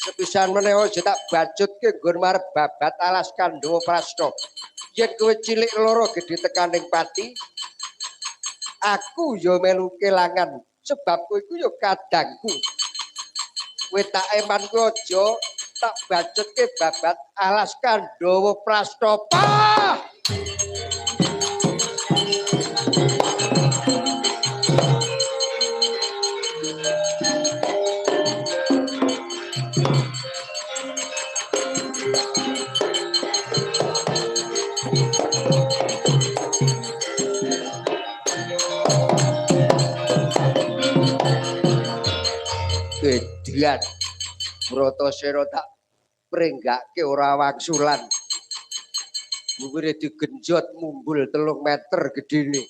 Sepisan meneh aja tak bacutke nggon marep babat alas Kandhawa Prasta. Yen kowe cilik loro gedhe tekaning pati, aku ya melu kelangan sebab kowe iku ya kadangku. Kowe tak eman kowe aja tak bacutke babat alas Kandhawa Prasta. Pah! Edian Bratasena tak prenggake ora wangsulan. Dhuwure digenjot mumbul 3 meter gedene.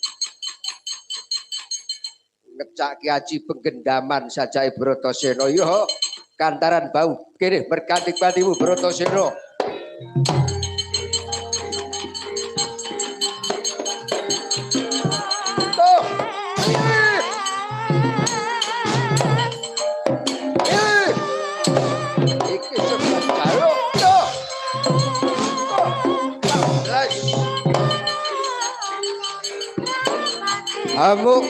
Ngecake aji penggendaman sajake Bratasena. Yo kantaran bau kene berkanti-kantimu Bratasena. Amuk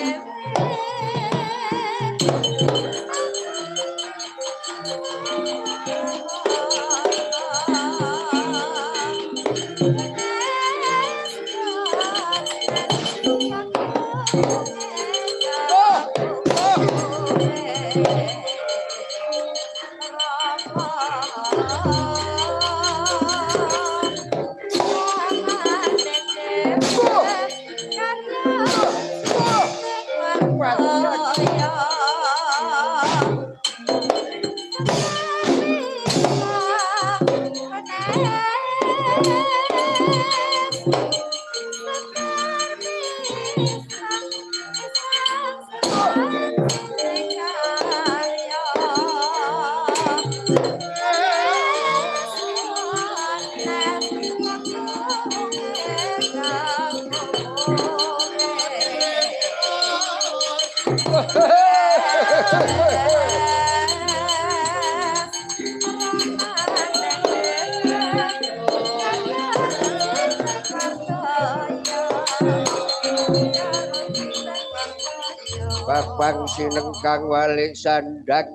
Babang sinengkang walik sandang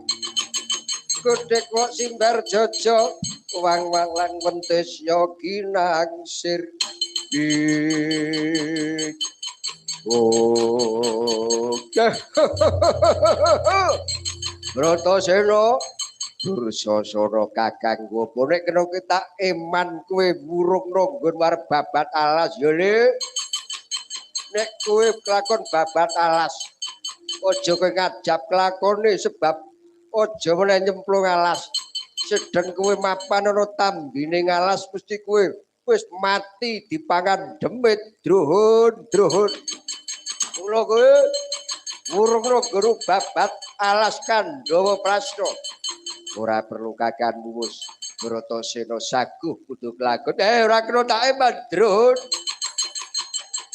godhek wok simbar jojo wang-wang lan wentis yogi nangsir oke. Bratasena Dursasana kakang gopo nek kena tak eman kowe wurungno nggon warep babat alas ya Le. Nek kowe kelakon babat alas aja kowe ngajab kelakone sebab aja meneh nyemplung alas. Sedeng kowe mapan ana tambine ngalas mesti kowe wis mati dipangan demit druhun druhun. Mula kowe wurungno guru babat alas Kandhawa Prasta. Ora perlu kakan mumus Bratasena saguh kudu kelakon. Ora kena tak eman druhun.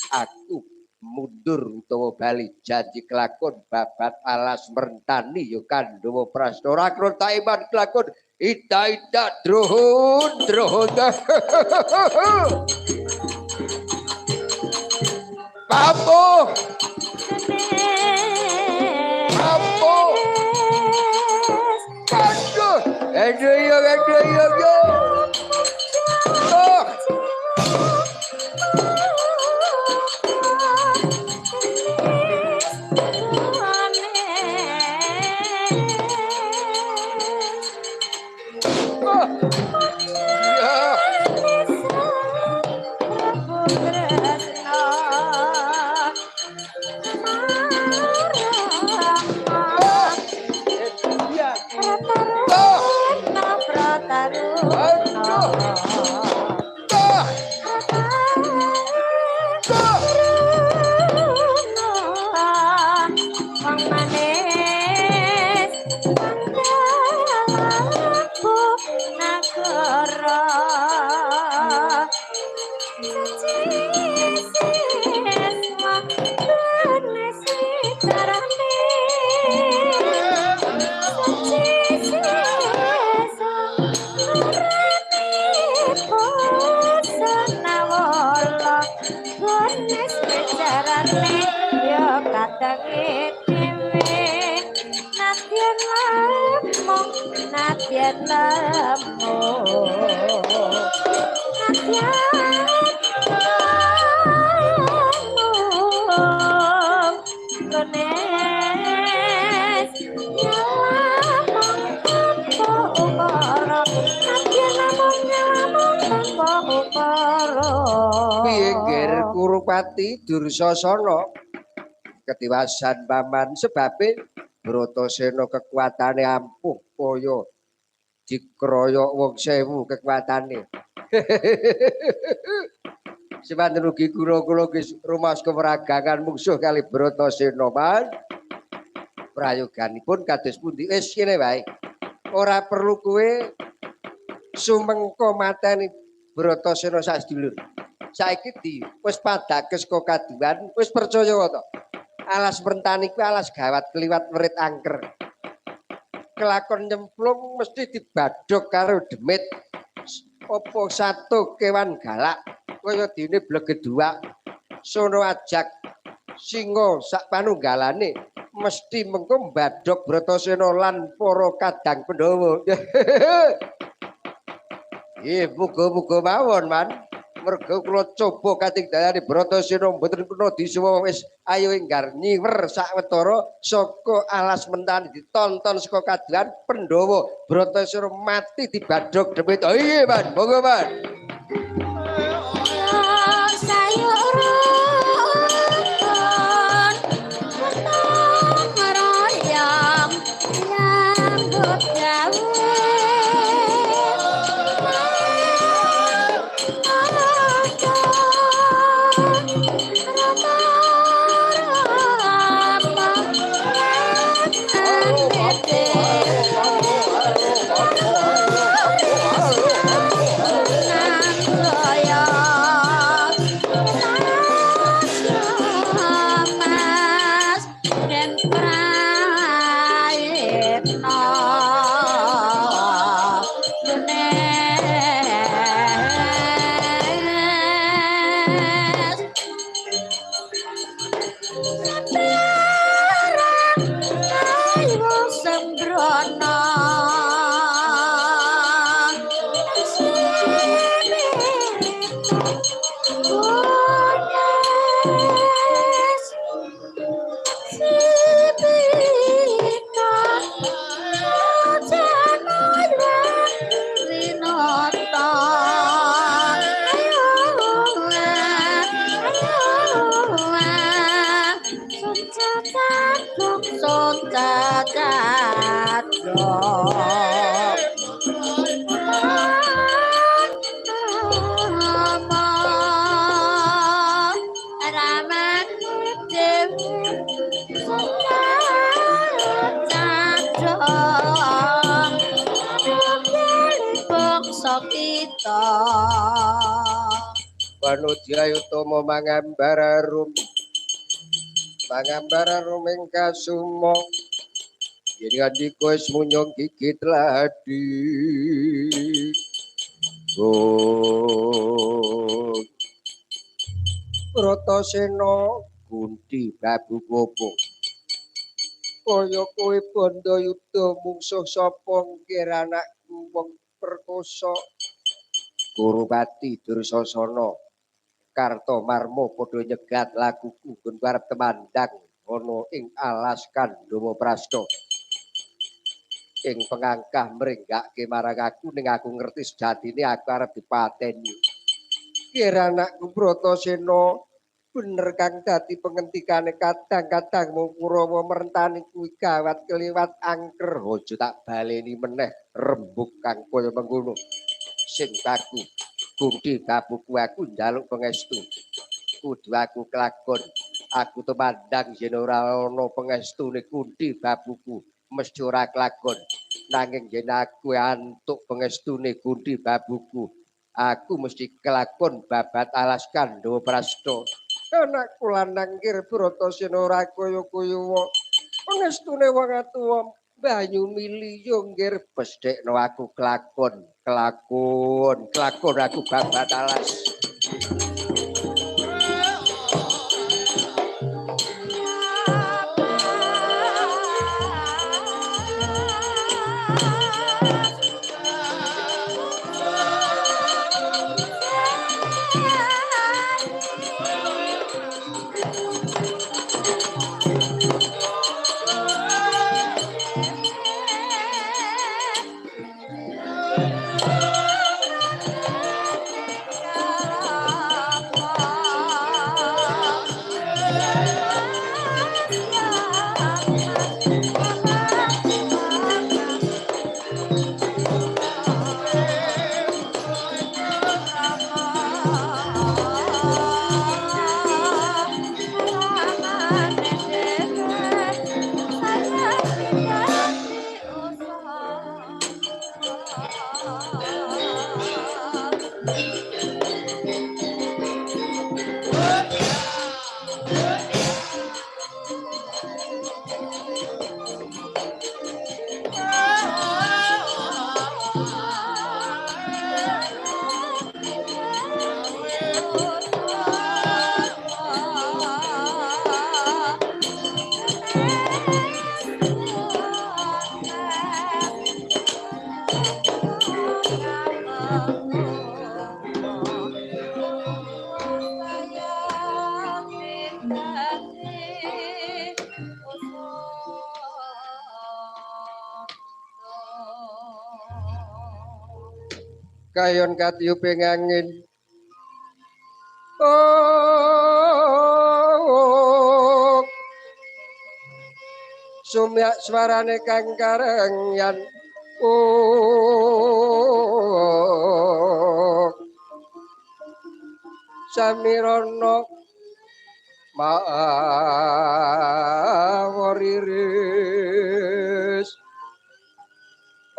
Aku mundur utawa bali janji kelakon babat alas merentani ya Kandhawa Prasta. Ora kena tak eman kelakon ida-ida druhun druhun. Papo Papo Aduh, aduh yo aduh yo yo. Oh. Carane. yen nemu Kenes nyelamong tanpa ukara nadyan namung nyelamong tanpa ukara. Piye ngger Kurupati Dursasana ketiwasan paman sebabe Bratasena kekuatane ampuh kaya dikroyok wong sewu kekuatane. Semanten ugi guru kula rumaos kemeragangan mungsuh kali Bratasena man. Prayoganipun kados pundi? Wis kene wae. Ora perlu kowe sumengko mateni Bratasena sak sedulur. Saiki di wis padakes kok kaduan, wis percaya to. Alas Mentani kuwi alas gawat kliwat werit angker. Kelakon nyemplung mesti dibadhog karo demit. Apa satu kewan galak kaya dene blegeduwak. Sono ajak singa sak panunggalane mesti mengko mbadhog Bratasena lan para kadang Pandhawa. Nggih, muga-muga mawon, Man. Merga kula coba katinggalane Bratasena mboten kena disuwa wis ayo enggar nyiwer sawetara saka alas Mentani ditonton saka kaduan Pandhawa. Bratasena mati dibadhog demit. Oh iya, Man. Monggo, Man. Wanudya utama mangambar arum mangambar arum ing kasuma yen ngandika wis munyung gigit ladi. Oh Bratasena Kunti Babu Gopo kaya kowe Bandayuda mungsuh sapa ngger anakku wong perkosa. Kurupati Dursasana Kartomarma padha nyegat lakuku nggon arep temandang ana ing alas Kandhawa Prasta. Ing pengangkah mrenggake marang aku ning aku ngerti sejatine aku arep dipateni. Kira anakku Bratasena bener kang dadi pengentikane kadang-kadang mung Kurawa merentani kuwi gawat keliwat angker. Aja tak baleni meneh rembug kang kaya mengkono. Sing baku Kunti babuku aku njaluk pangestu. Kudu aku kelakon. Aku tumandang yen ora ana pangestune Kunti babuku mesti ora kelakon. Nanging yen aku antuk pangestune Kunti babuku, aku mesti kelakon babat alas Kandhawa Prasta. Anakku lanang kir Bratasena ora kaya-kaya pangestune wong atuwa banyu miliyo nggir besthekno aku kelakon, kelakon, kelakon aku babat alas. Kayon katiyuping angin. Oh, sumyak swarane kang karengyan. Oh, samirana mawariris.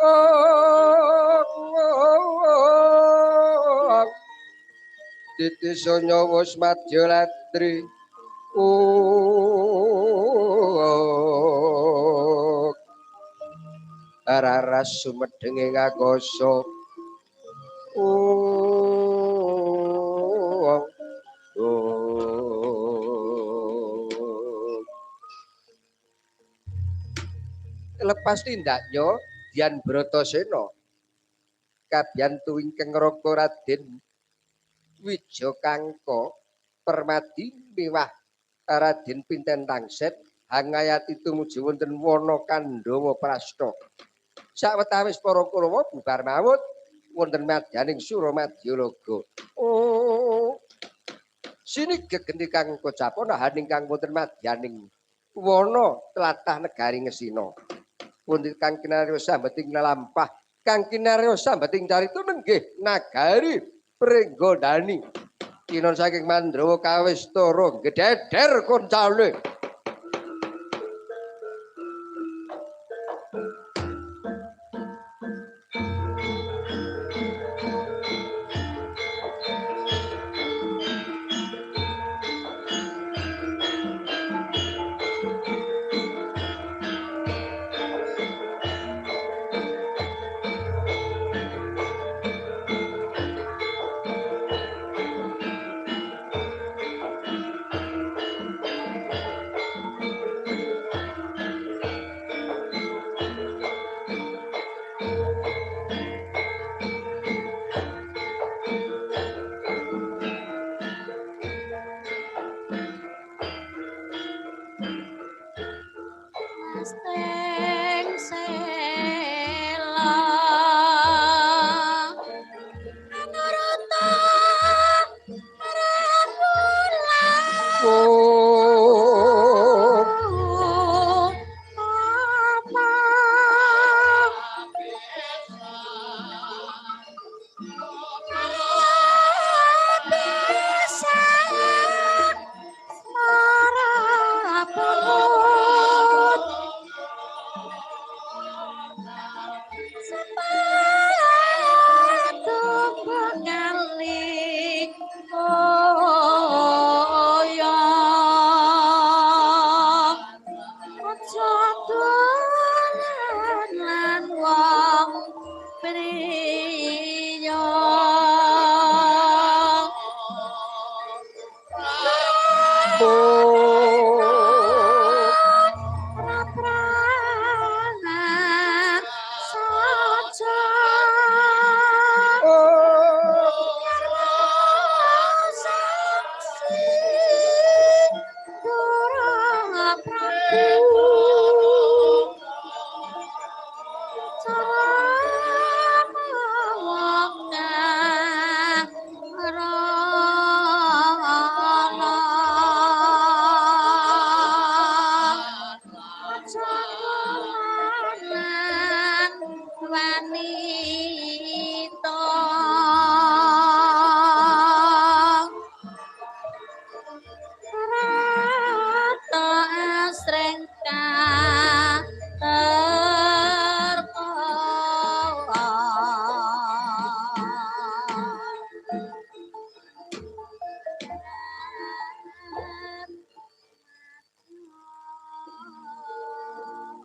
Oh, titiso nyawa smadya latri. Raras sumedheng ing akasa. Lepas tindaknya Dian Bratasena kabiyantu ingkang Raka Raden Wijakangka Permadi miwah Raden Pinten Tangset hangayati tumuju wonten wana Kandhawa Prasta. Sawetawis para Kurawa bubar mawut wonten madyaning Suramadyalaga. Oh, sini gegenti kang kocapana haning kang wonten madyaning wana tlatah negari Ngesina. Pundi kang kinarya sambeting lelampah, kang kinarya sambeting carita nenggih nagari Pringgondani. Kinon saking Mandrawa kawistara gededer koncane. Saja.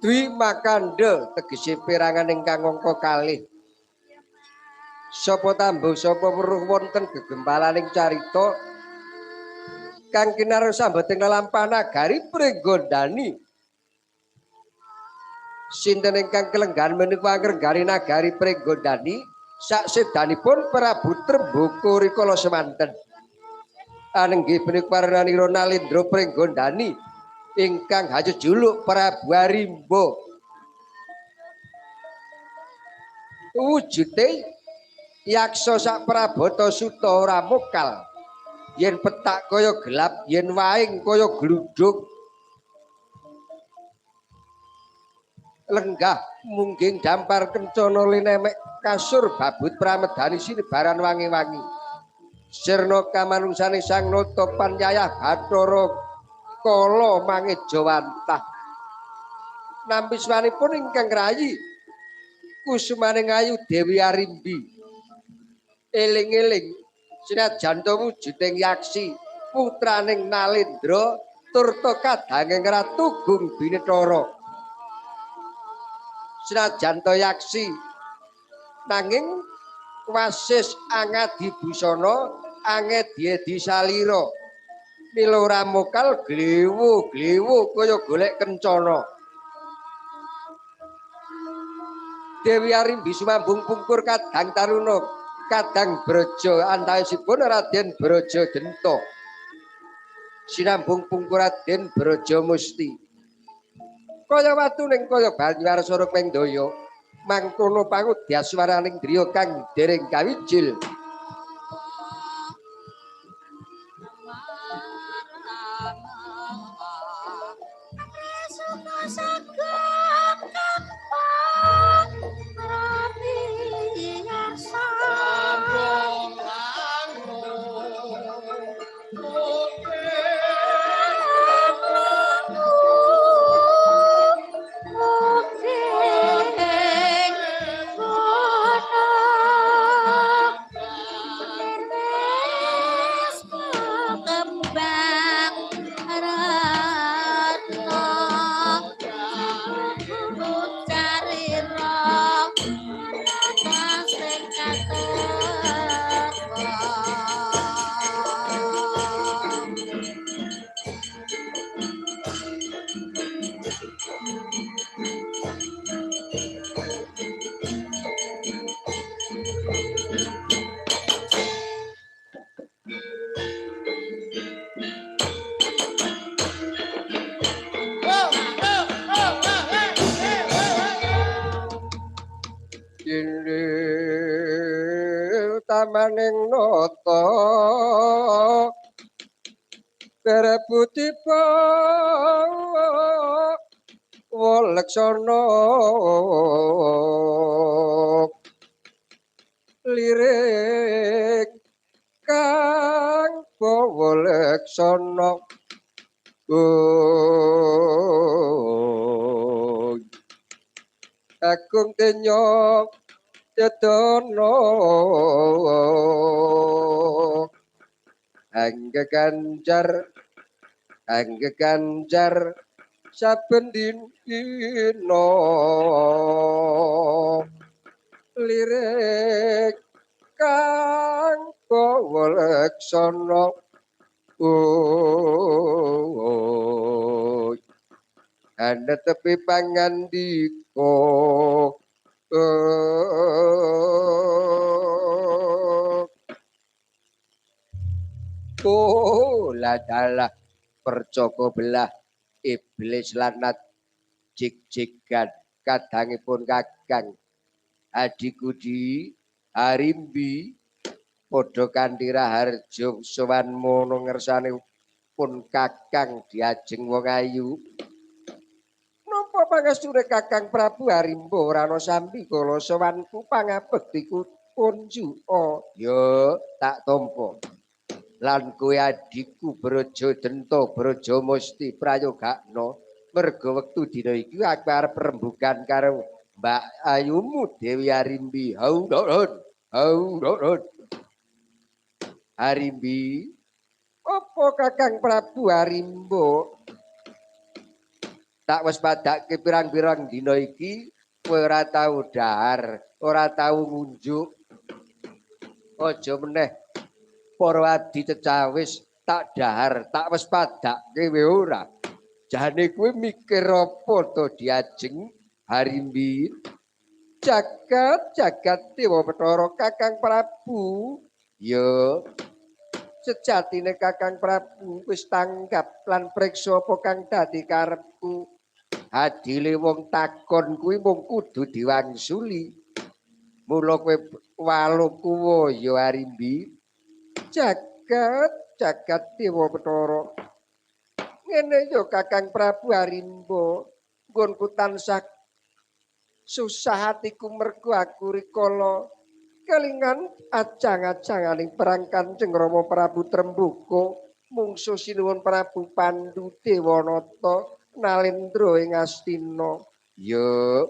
Dwi Makandha tegese perangan ingkang angka kalih. Sapa tambuh sapa weruh wonten gegempalaning carita kang kinarya sambeting lelampah nagari Pringgondani. Sinten ingkang kelenggahan menika angrenggani nagari Pringgondani saksedanipun Prabu Tremboko rikala semanten. Anenggih punika parananira Nalendra Pringgondani ingkang hajejuluk Prabu Arimba. Wujude yaksa sak prabata suta ora mokal. Yen petak kaya gelap, yen waing kaya gludhug. Lenggah mungging dampar kencana linemek kasur babut pramedani sinibaran wangi-wangi. Sirna kamanungsane Sang Nata Panyayah Bathara Kala mangejawantah. Nampi swanipun ingkang rayi kusumaning ayu Dewi Arimbi. Eling-eling senajan ta wujuding yaksi putraning Nalendra turta kadanging Ratu Gung Binethara. Senajan ta yaksi nanging wasis angadi busana angedi salira. Mila ora mokal glewu-glewu kaya golek kencana. Dewi Arimbi sumambung pungkur kadang taruna kadang braja antawisipun Raden Braja Denta. Sinambung pungkur Raden Braja Musti. Kaya watuning kaya banyu arsara ping daya mangkono pangudyaswaraning driya kang dereng kawijil. Tamaning nata perebutipa waleksana lirik kang bawa leksana. Agung denyok Cetana angge ganjar saben dina lirik kang bawa leksana. Ana tepi pangandika. Oh ladalah percoko belah iblis lanat jig-jigan kadangipun kakang Adikudi Arimbi padha kanthi raharja sowan mono ngersane pun kakang diajeng wong ayu. Napa pangestune Kakang Prabu Arimba ora ana sambi kala sowanku pangabektiku kunjuka. Ya tak tampa. Lan kowe adikku Braja Denta Braja Musti prayogakno merga wektu dina iki aku arep rembugan karo Mbak Ayumu Dewi Arimbi. Haudon haudon Arimbi. Apa Kakang Prabu Arimba? Tak wis padake pirang-pirang dina iki kowe ora tau dahar, ora tau ngunjuk. Aja meneh para adi cecawis tak dahar, tak wis padake kowe ora. Jane kowe mikir apa to Diajeng Harimbi? Jagat jagat Dewa Bathara Kakang Prabu. Ya sejatine Kakang Prabu wis tanggap lan priksa apa kang dadi karepku. Adile wong takon kuwi mung kudu diwangsuli. Mula kowe walu kuwa ya Arimbi. Jagat jagat Dewa Bathara. Ngene ya Kakang Prabu Arimba, nggonku tansah susah atiku mergo aku rikala kelingan acang-acanganing perang Kanjeng Rama Prabu Trembuka mungsuh sinuwun Prabu Pandu Dewanata Nalendra ing Astina. Ya,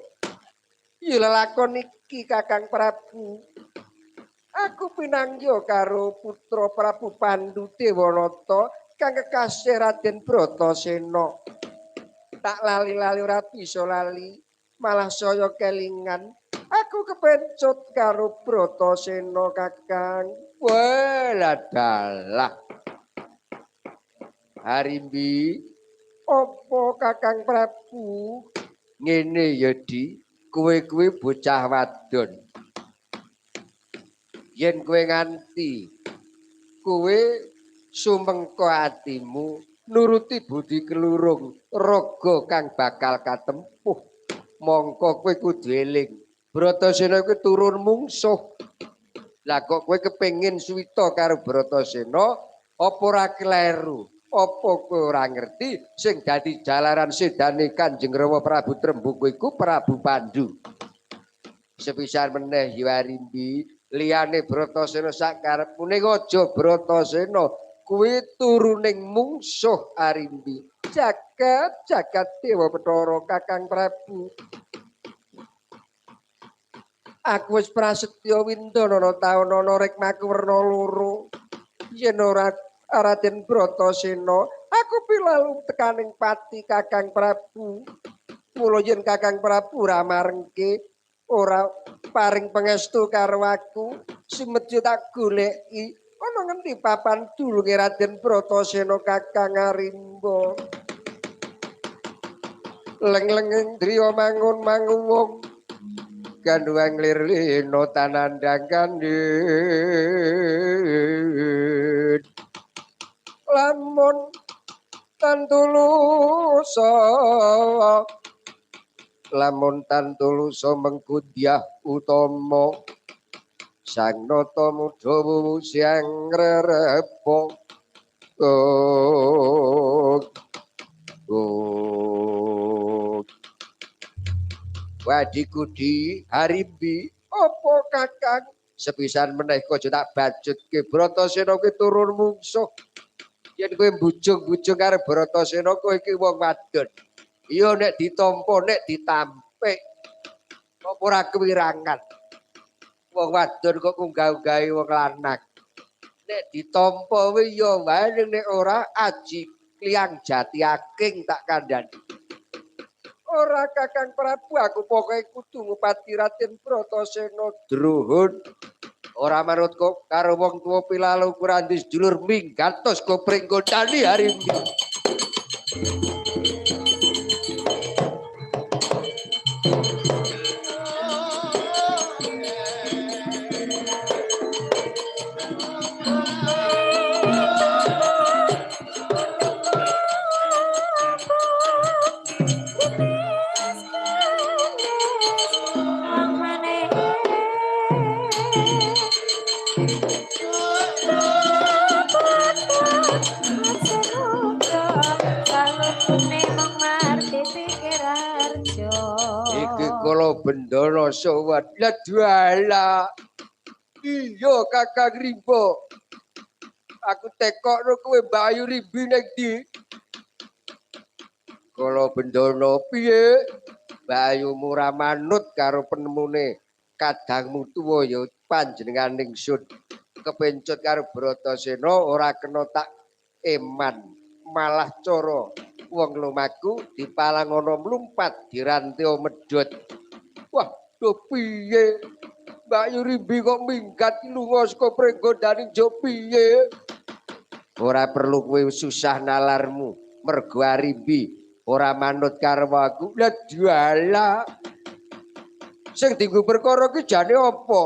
ya lelakon iki Kakang Prabu. Aku pinangya karo putra Prabu Pandu Dewanata kang kekasih Raden Bratasena. Tak lali-lali ora bisa lali, malah saya kelingan. Aku kepencut karo Bratasena Kakang. Weladalah. Harimbi, apa Kakang Prabu? Ngene ya Di, kowe kuwi bocah wadon. Yen kowe nganti kowe sumengko atimu nuruti budi kelurung raga kang bakal katempuh, mongko kowe kudu eling Bratasena kuwi turun mungsuh. Lah kok kowe kepengin suwita karo Bratasena apa ora kleru? Apa kowe ora ngerti sing dadi jalaran sedane Kanjeng Rama Prabu Trembuka iku Prabu Pandu. Sepisan meneh ya Arimbi, liyane Bratasena sak karepmu ning aja Bratasena kuwi turuning mungsuh Arimbi. Jagat jagat Dewa Bathara Kakang Prabu. Aku wis prasetya windana taun ana rekmaku werna loro. Yen ora Raden Bratasena, aku pilalu tekaning pati Kakang Prabu. Mula yen Kakang Prabu ora marengke, ora paring pangestu karo aku, sumedya tak goleki ana ngendi papan dulunge Raden Bratasena Kakang Arimba. Leng-lenging driya mangun manguwung, gandhuwang lir lena tanandang kandhit. Lamun tantulusa, lamun tantulusa mengkudyah utama, sang nata mudha wuwu siang rerepa. Wadikudi Harimbi, apa Kakang? Sepisan meneh aja tak bacutke Bratasena kuwi turun mungsuh. Yen kowe bujung-bujung karo Bratasena kowe iki wong wadon. Iya nek ditampa nek ditampik apa ora kewirangan. Wong wadon kok ngunggah-unggahi wong lanang. Nek ditampa kuwi ya wae, nek ora aji kliyang jati aking tak kandhani. Ora Kakang Prabu, aku pokoke kudu ngupati Raden Bratasena. Druhun ora manut kok karo wong tuwa pilalu kurang sedulur minggatos kopring gondani Harimbi. Bendana sowan ladwala. Iya Kakang Rimba, aku tekokno kowe Mbak Ayu Rimbi ning ndi? Kala bendana piye? Mbak Ayu ora manut karo penemune kadangmu tuwa ya panjenengan ingsun. Kepencut karo Bratasena ora kena tak eman, malah cara Wong lumaku dipalangono mlumpat diranteo medhot. Wah, do piye? Mbak Yurimbi kok minggat lunga saka Pringgondani njuk piye? Ora perlu kowe susah nalarmu, mergo Arimbi ora manut karo aku. Lah dalah. Sing dienggo perkara ki jane apa?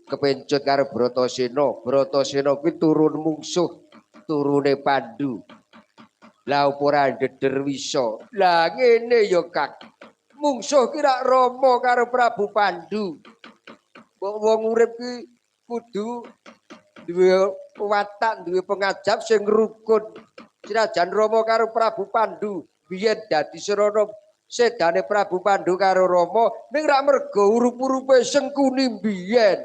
Kepencut karo Bratasena. Bratasena kuwi turun mungsuh, turune Pandu. Lah opo ora ndeder wisa? Lah ngene ya, Kang. Mungsuh ki rak Rama karo Prabu Pandu. Mbok wong urip ki kudu duwe watak, duwe pengajap sing rukun. Senajan Rama karo Prabu Pandu biyen dadi srana sedane Prabu Pandu karo Rama, ning rak mergo urup-urupe Sengkuni biyen.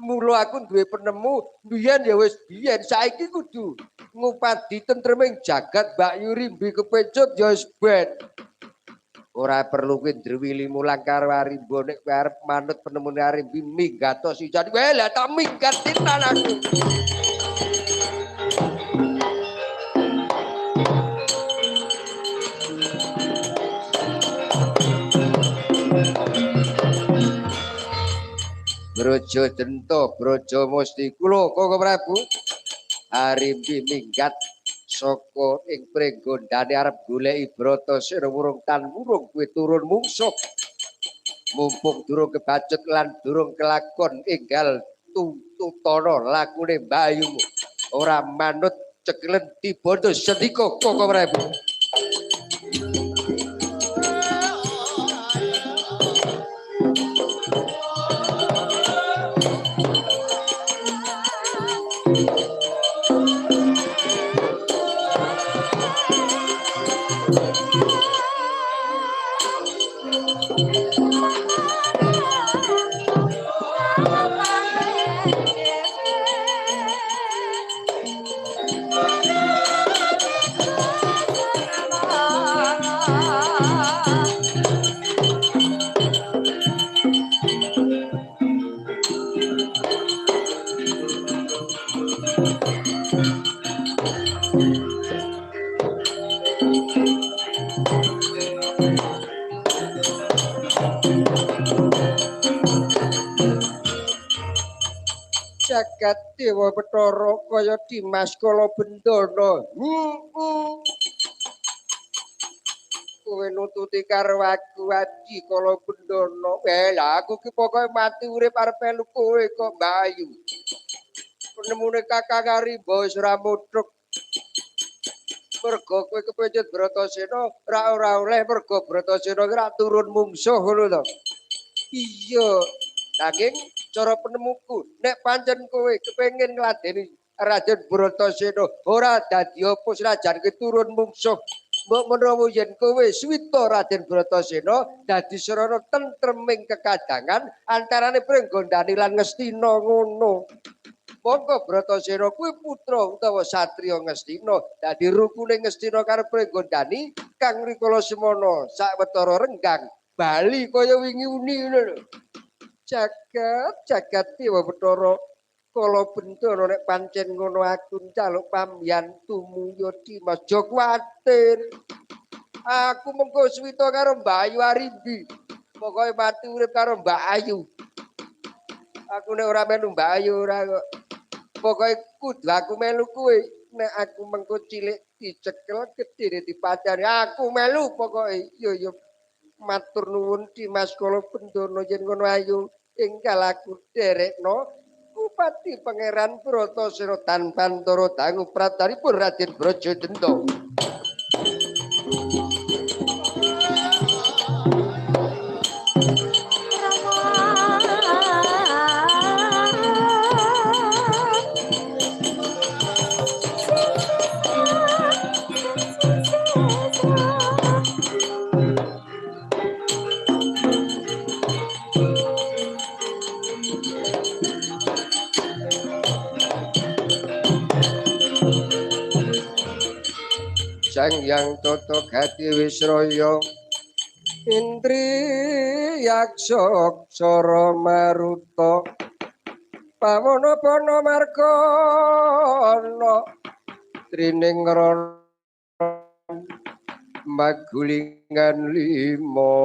Mula aku duwe penemu biyen ya wis biyen, saiki kudu ngupadi tentreming jagat. Mbak Yurimbi kepecut ya wis ben. Ora perlu kowe ndrewili mulang karo Arimba nek kowe arep manut penemune Arimbi minggat to sisan. Weh lah tak minggat tenan aku. Brojo Dento, Brojo Musti kula Koko Prabu. Arimbi minggat saka ing Pringgondane arep goleki Bratasena wurung tan wurung kuwi turun mungsuh. Mumpung durung kebacut lan durung kelakon enggal tutana lakune mbayumu. Ora manut cekelen tibondo sendika Koko Prabu. Jagat Dewa Bathara kaya Dimas Kala Bendana. Kowe nututi karo aku Adi Kala Bendana. Lah aku ki pokoke mati urip arep melu kowe kok Mbayu. Penemune Kakang Arimba wis ora muthuk. Mergo kowe kepecut Bratasena ora ora oleh mergo Bratasena ki ora turun mungsuh ngono to. Iya. Nanging cara penemuku nek pancen kowe kepengin ngladeni Raden Bratasena ora dadi apa senajan ki turun mungsuh. Mbok menawa yen kowe swita Raden Bratasena dadi sarana tentreming kekadangan antarane Pringgondani lan Ngastina ngono. Monggo Bratasena kuwi putra utawa satriya Ngastina, dadi rukune Ngastina karo Pringgondani kang rikala semono sawetara renggang bali kaya wingi uni ngono lho. Jagat jagat Dewa Bathara Kala Bendana nek pancen ngono aku njaluk pambiyantumu ya Dimas, aja kuwatir. Aku mengko suwita karo Mbak Ayu Arimbi. Pokoke mati urip karo Mbak Ayu. Aku nek ora melu Mbak Ayu ora kok. Pokoke kudu aku melu kowe. Nek aku mengko cilik dicekel gedhe dipacari aku melu pokoke. Yo yo matur nuwun Dimas Kala Bendana yen ngono ayu enggal aku derekno Bupati Pangeran Bratasena Tanpantara dangu pratanipun Raden Brajadenta. Sang Hyang Tata Gati Wisraya Indri Yaksa Aksara Maruta Pawana Pana Margana Trining. Magulingan limo.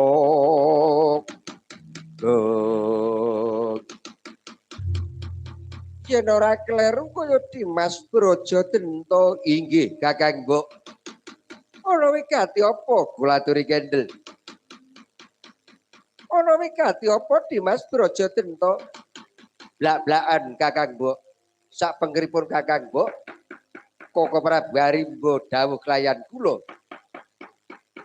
Yen ora kleru kaya Dimas Braja Denta inggih Kakang Mbok. Ana wigati apa kula aturi kendel? Ana wigati apa Dimas Braja Denta? Blak-blakan Kakang Mbok. Sak penggeripun Kakang Mbok, Koko Prabu Arimba dawuh kelayan kula.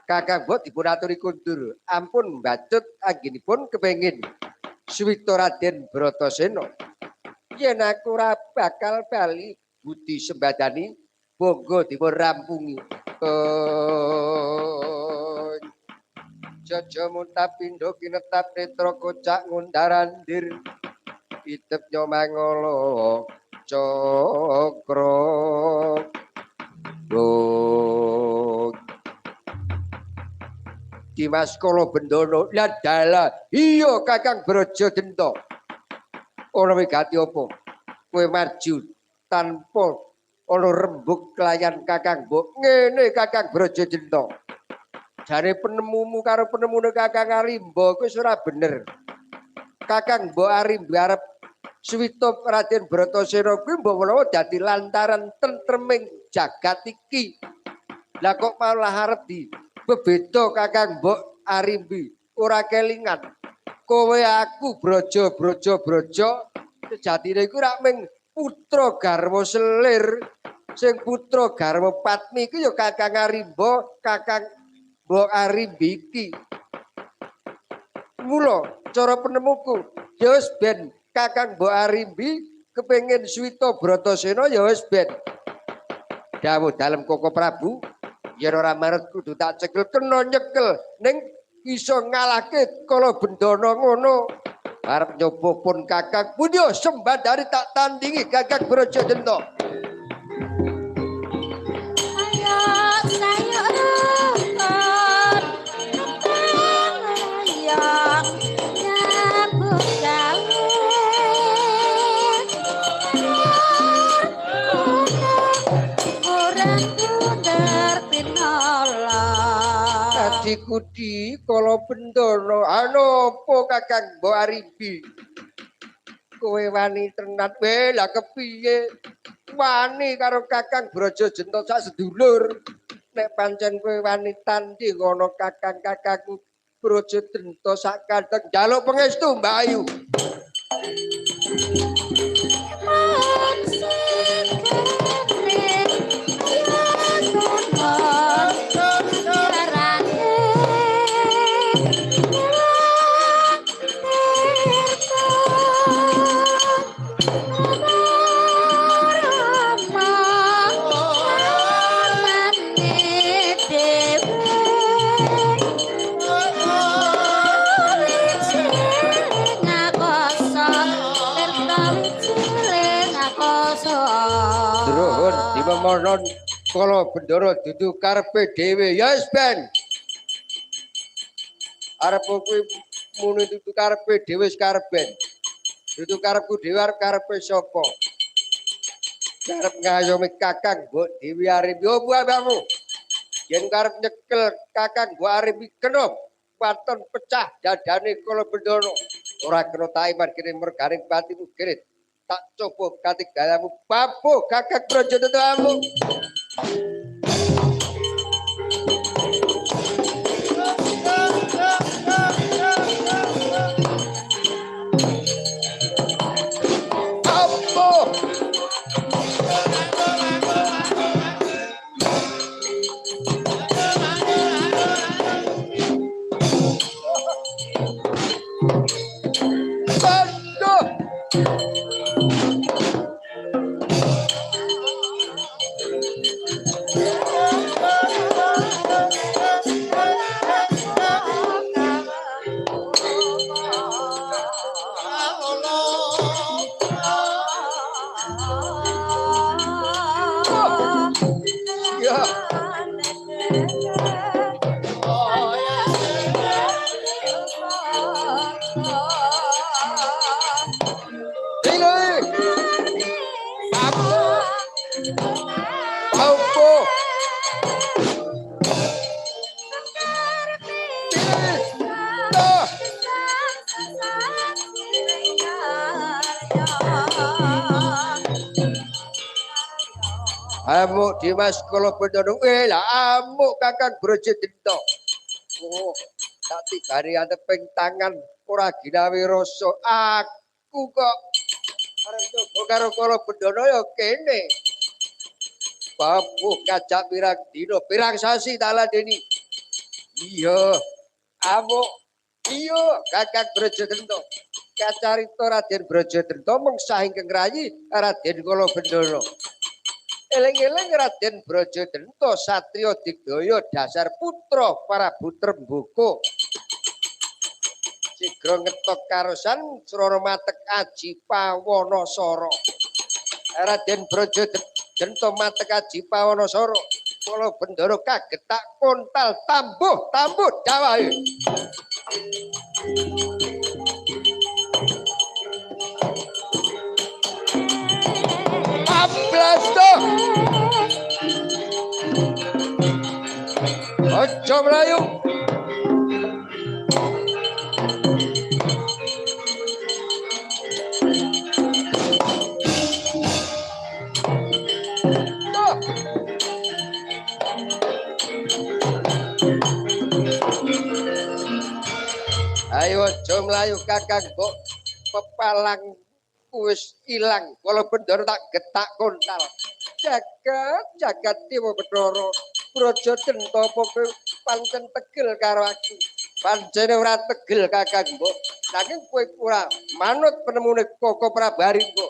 Kakang Mbok dipun aturi kundur, ampun mbacut anggenipun kepengin suwita Raden Bratasena. Yen aku ora bakal bali budi sembadani bangga dipun rampungi. Jaja muntap pindho kinetap netra kocak ngundarandir itep nyomangala cakra. Dimas Kala Bendana ladalah iya Kakang Braja Denta. Ora wigati apa kowe maju tanpa ana rembug kelayan Kakang Mbok. Ngene Kakang Braja Denta. Jare penemumu karo penemune Kakang Arimba kuwi ora bener. Kakang Mbok Arimba arep suwita Raden Bratasena kuwi mbok menawa dadi lantaran tentreming jagat iki. Lah kok malah arep di bebeda Kakang Mbok Arimbi ora kelingan. Kowe aku braja braja braja sejatine iku rak ming putra garwa selir. Sing putra garwa patmi iku ya Kakang Arimba, Kakang Mbok Arimbi iki. Mula cara penemuku ya wis ben Kakang Mbok Arimbi kepengin suwita Bratasena ya wis ben. Dawuh dalem Koko Prabu yen ora marut kudu tak cekel kena nyekel ning iso ngalahke Kala Bendana ngono. Arep nyoba pun Kakang punya sembadani tak tandingi Kakang Braja Denta. Ayo sayo rukun ayo nyambut gawe kurang bunder pinala. Dadi Kala Bendana ana apa Kakang Mbok Arimbi? Kowe wani tenan we lah kepiye? Wani karo Kakang Braja Denta sak sedulur. Nek pancen kowe wani tanding ana kakang-kakangku Braja Denta sak kanteng njaluk pangestu Mbak Ayu. Memonon Kala Bendara dudu karepe dhewe. Ya wis ben. Arep kuwi muni dudu karepe dhewe wis karep ben. Dudu karepku dhewe arep karepe sapa? Karep ngayomi Kakang Mbok Dewi Arimbi. Yo buah-buahmu. Yen karep nyekel Kakang Mbok Arimbi kena waton pecah dadane Kala Bendana. Ora kena taiman kene merganing patimu gerit. Tak coba katigalamu babu Kakang Braja Dentamu. Apa? Aduh. Amuk Dimas Kalabendana. Lah amuk Kakang Brajadenta. Oh, tak tibani anteping tangan ora ginawi rasa. Aku kok arep coba karo Kalabendana ya kene. Babuh kajak pirang dina, pirang sasi tak ladeni. Iya, amuk. Iya, Kakang Brajadenta. Kacarita Raden Brajadenta mengsah ingkang rayi Raden Kalabendana. Eling-eling Raden Brajadenta satriya digdaya dasar putra Prabu Tremboko. Sigra ngetok karosan srana matek aji pawana sara. Raden Brajadenta matek aji pawana sara. Kalabendana kaget tak kontal tambuh tambuh dawahe. Ablasto. Aja mlayu. Ayo aja mlayu Kakang mbok pepalang wis ilang. Kalabendana tak getak kontal. Jagat jagat Dewa Bathara Brajadenta apa kowe pancen tegel karo aku? Pancene ora tegel Kakang mbok. Nanging kowe ora manut penemune Koko Prabu Arimba.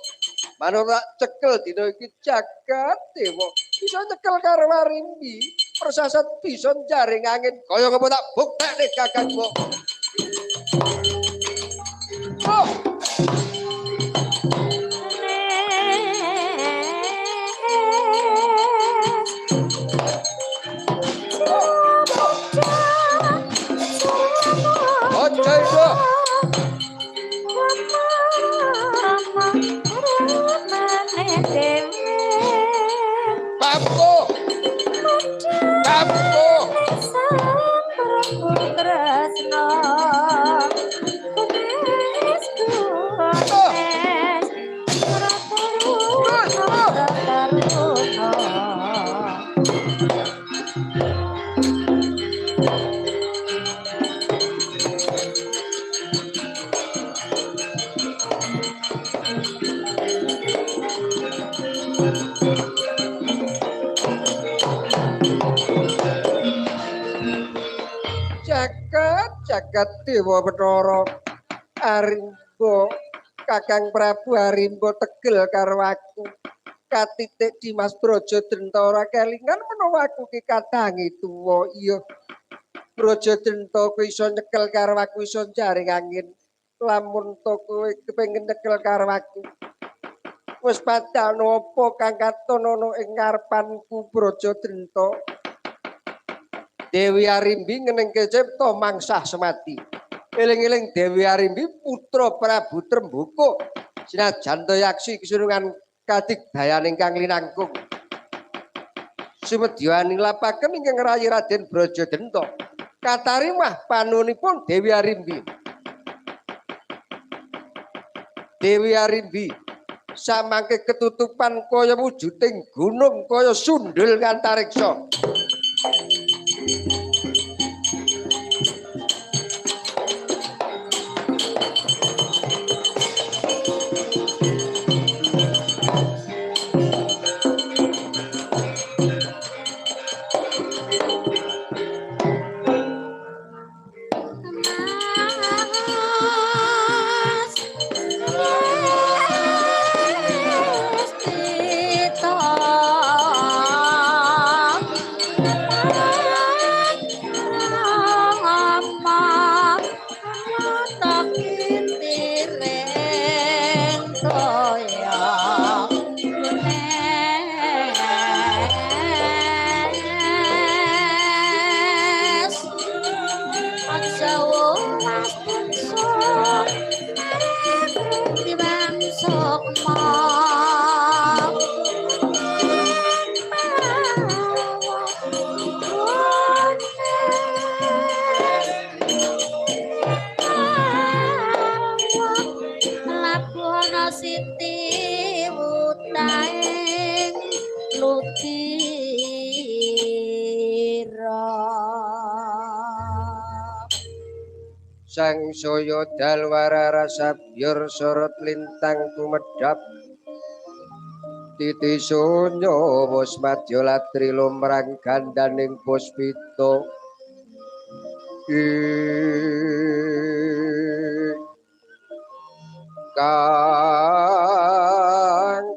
Manut tak cekel dina iki jagat dewa. Bisa nyekel karo Arimbi, persasat bisa jaring angin kaya ngapa tak buktekne Kakang mbok. Oh. Jagat Dewa Bathara Arimba Kakang Prabu Arimba tegel karo aku. Katitik Dimas Brajadenta ora kelingan menawa aku ki katangi tuwa. Iya Brajadenta kowe iso nyekel karo aku, iso jaring angin. Lamun to kowe kepengin nyekel karo aku, wis padano apa kang katon ana ing ngarepanku Brajadenta. Dewi Arimbi ngenengke cipta mangsah semati. Eling-eling Dewi Arimbi putra Prabu Tremboko sinajan ta yaksi kesunungan kadigdayan ingkang linangkung. Sumedya nilapaken ingkang ngrayi Raden Brajadenta. Katarimah panunipun Dewi Arimbi. Dewi Arimbi samangke ketutupan kaya wujuding gunung kaya sundul ngantariksa. Mas, Siti wutaing ludira. Sang saya dalwara rasa byur sorot lintang tumedhap titi sunyo wis madya latri lumrang gandaning puspita kang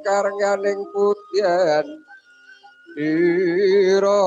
karenganing putyan ira.